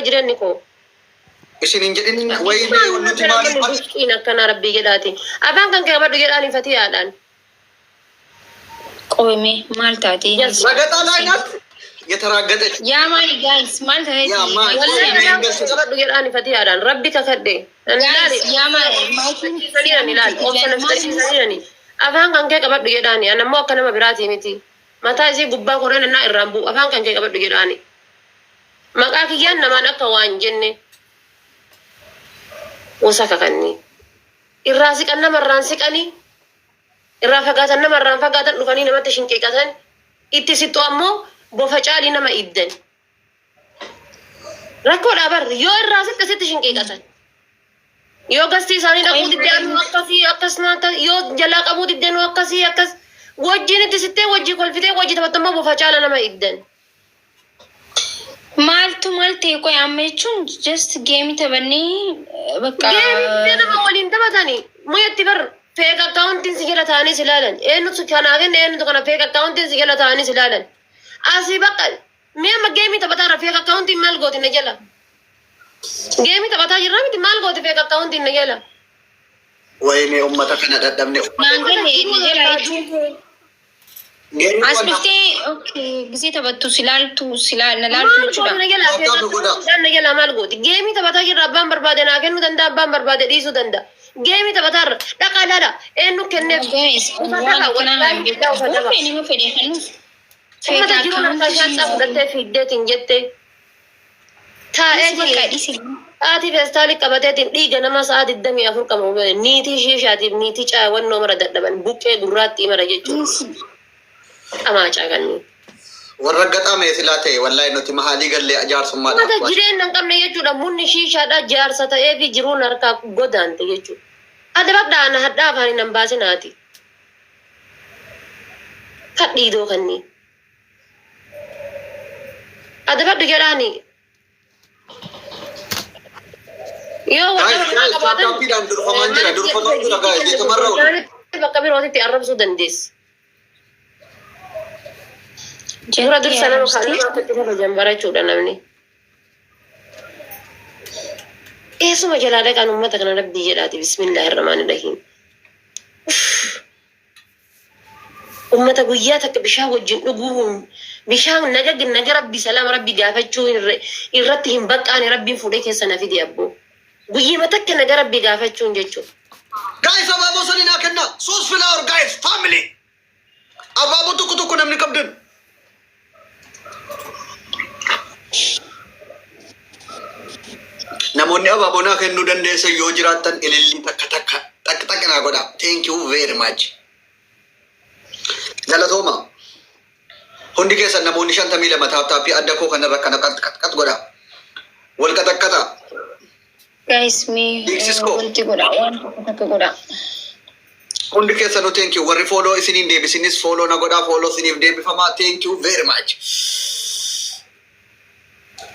dhufa jireenyi koo. Isin hin jedhin wayinee nuti maaliif Busqiin akkanaa rabbii jedhaati. Afaan kan kee qabadhu jedhaani fatiyaadhaan. Qoome maal taate? ረገጣ ላይ ናት የተራገጠች። Yaa maali guys, maal taate? Yaa maal? Wallahi afaan kan kee qabadhu jedhaani fatiyaadhaan. Rabbi kakadhe. Guys, yaa maali? Fixachiisaniirani laal. Obsa na fixachiisaniirani. Afaan kan kee qabadhu jedhaani. Ani ammoo akka nama biraatii miti. Mataa isii gubbaa koreen annaa irraan bu'u. Afaan kan kee qabadhu jedhaani. Maqaa kiyyaan namaan akka waan jenne. Wasaka kanni. Irraa siqan namarraan siqanii. Irraa fagaatan namarraan fagaatan, dhufanii namatti shinqiiqatan. Itti sixxu ammoo bofa caalii nama iddan. Rakkoodhaa bar, yoo irraa siqxe sitti shinqiiqatan. Yoo gastii isaanii dhaquu diddee anuu akkasii akkas naata, yoo jalaa qabuu diddee nu akkasii akkas wajjin itti sittee wajjii kolfitee wajjii taphattu ammoo bofa caala nama iddan. Maaltu maal ta'e qoy amma? Jechuun just game taphannee bakka. Game nama waliin taphatanii muyetti bar, fake accountiin si jala ta'anii si ilaalan. Eenyutu kanaa kenne, eenyutu kana? Fake accountiin si jala ta'anii si ilaalan. Asii bakka mi'a amma game taphataarra fake accountiin maal gooti na jala? Game taphataa jirra miti, maal gooti fake accountiin na jala? Wayinee ummata kana dadhabne. Naan galle, na jala jechuun. Game As dhuftee, okay, gisee taphattu si laaltu, si na laaltu Maal jechuudha. gooti na jala? Fake accountiin na jala maal gooti? Game taphataa jirra, abbaan barbaade naa kennuu danda'a, abbaan barbaade dhiisuu danda'a. Game taphataarra dhaqaa ilaala, eenyu kenneef? Guys, waan akkanaa naan beeku. Nama fedhe kennuuf. Uummata jiruun harkaa shaanxaa fudhattee fiiddeetiin jette. Taa'ee Bakka dhisi. Haati feestaalii qabateetiin dhiiga nama sa'a 24 qabu, niitii shiishaatiif niitii caawwannoo mara dadhaban, buqqee gurraattii mara jechuudha. Qamaa caakanni. Warra gaxame silaa ta'e wallahi nuti mahaalii gallee Uummata jaarsummaadhaaf. jireenya hin qabne jechuudha. Munni shiishaadha jaarsa ta'ee fi jiruun harkaa godaante jechuudha. Adabadhaa na hadhaa afaanii nan baasinaati. Kadhiidoo kanneen. Adabadhu jedhaani. Yoo warra Guys, guys, qabaatan taappiidhaan durfamaan jira, durfamaan jira, guys, jechumarra oolu. Bakka birootitti arrabsuu dandeessi. Dura dursa nama kan nama akka itti kabajan barachuudha namni. Eessuma jalaa dhaqan uummata kana, rabbii jedhaati? Bismillaahi rahmaani rahiim. Uummata guyyaa takka bishaan wajjin dhuguu, bishaan naga naga rabbi salaama rabbi gaafachuu irratti hin baqqaane, rabbiin fuudhee keessa na fide abboo. Guyyima takka naga rabbi gaafachuun jechuudha. Guys, abaaboo sanii naa kennaa. Sos flower, guys, family. Abaaboo tokko tokko namni qabdan. Namoonni abaaboo naa kennuu dandeessan yoo jiraattan ilillii takka takka takka takka naa godhaa. Thank you very much. Galatooma. Hundi keessan namoonni 52 tap tapii adda koo kanarra kana qat qat qat godhaa. Wal qaxaqqaxaa. Guys, mee Beeksiskoo. wanti godha, waan tokko takka godha. Hundi keessanuu thank you. Warri follow isiniin deebisinis follow na godhaa, follow isiniif deebifamaa. Thank you very much.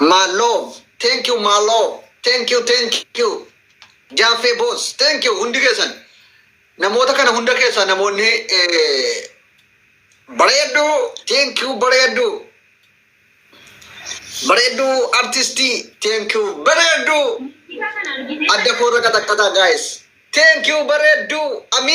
My love. Thank you, my love. Thank you, thank you. Jaaffee boss. Thank you. Hundi keessan. Namoota kana hunda keessaa namoonni bareedduu. Thank you, bareedduu. Bareedduu artistii. Thank you, bareedduu. Adda koorra qaxaqqaxaa, guys. Thank you, bareedduu. Amiin.